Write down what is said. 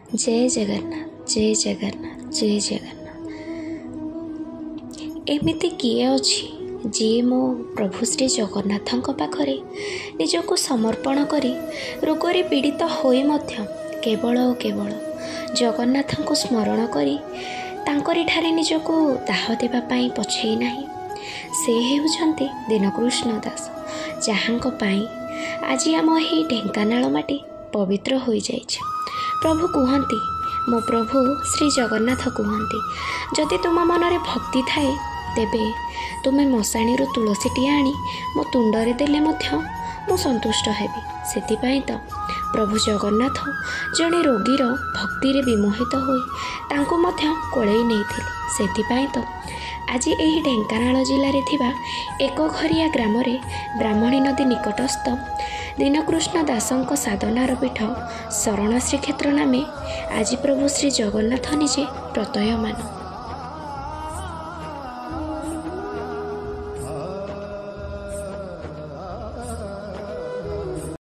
ଜୟ ଜଗନ୍ନାଥ, ଜୟ ଜଗନ୍ନାଥ, ଜୟ ଜଗନ୍ନାଥ। ଏମିତି କିଏ ଅଛି ଯିଏ ମୋ ପ୍ରଭୁ ଶ୍ରୀ ଜଗନ୍ନାଥଙ୍କ ପାଖରେ ନିଜକୁ ସମର୍ପଣ କରି ରୋଗରେ ପୀଡ଼ିତ ହୋଇ ମଧ୍ୟ କେବଳ ଓ କେବଳ ଜଗନ୍ନାଥଙ୍କୁ ସ୍ମରଣ କରି ତାଙ୍କରିଠାରେ ନିଜକୁ ଦାହ ଦେବା ପାଇଁ ପଛେଇ ନାହିଁ? ସେ ହେଉଛନ୍ତି ଦୀନକୃଷ୍ଣ ଦାସ, ଯାହାଙ୍କ ପାଇଁ ଆଜି ଆମ ଏହି ଢେଙ୍କାନାଳ ମାଟି ପବିତ୍ର ହୋଇଯାଇଛି। ପ୍ରଭୁ କୁହନ୍ତି, ମୋ ପ୍ରଭୁ ଶ୍ରୀ ଜଗନ୍ନାଥ କୁହନ୍ତି, ଯଦି ତୁମ ମନରେ ଭକ୍ତି ଥାଏ ତେବେ ତୁମେ ମଶାଣିରୁ ତୁଳସୀଟିଏ ଆଣି ମୋ ତୁଣ୍ଡରେ ଦେଲେ ମଧ୍ୟ ମୁଁ ସନ୍ତୁଷ୍ଟ ହେବି। ସେଥିପାଇଁ ତ ପ୍ରଭୁ ଜଗନ୍ନାଥ ଜଣେ ରୋଗୀର ଭକ୍ତିରେ ବିମୋହିତ ହୋଇ ତାଙ୍କୁ ମଧ୍ୟ କୋଳେଇ ନେଇଥିଲେ। ସେଥିପାଇଁ ତ ଆଜି ଏହି ଢେଙ୍କାନାଳ ଜିଲ୍ଲାରେ ଥିବା ଏକଘରିଆ ଗ୍ରାମରେ ବ୍ରାହ୍ମଣୀ ନଦୀ ନିକଟସ୍ଥ ଦୀନକୃଷ୍ଣ ଦାସଙ୍କ ସାଧନାର ପୀଠ ଶରଣ ଶ୍ରୀକ୍ଷେତ୍ର ନାମେ ଆଜି ପ୍ରଭୁ ଶ୍ରୀ ଜଗନ୍ନାଥ ନିଜେ ପ୍ରତୟମାନ।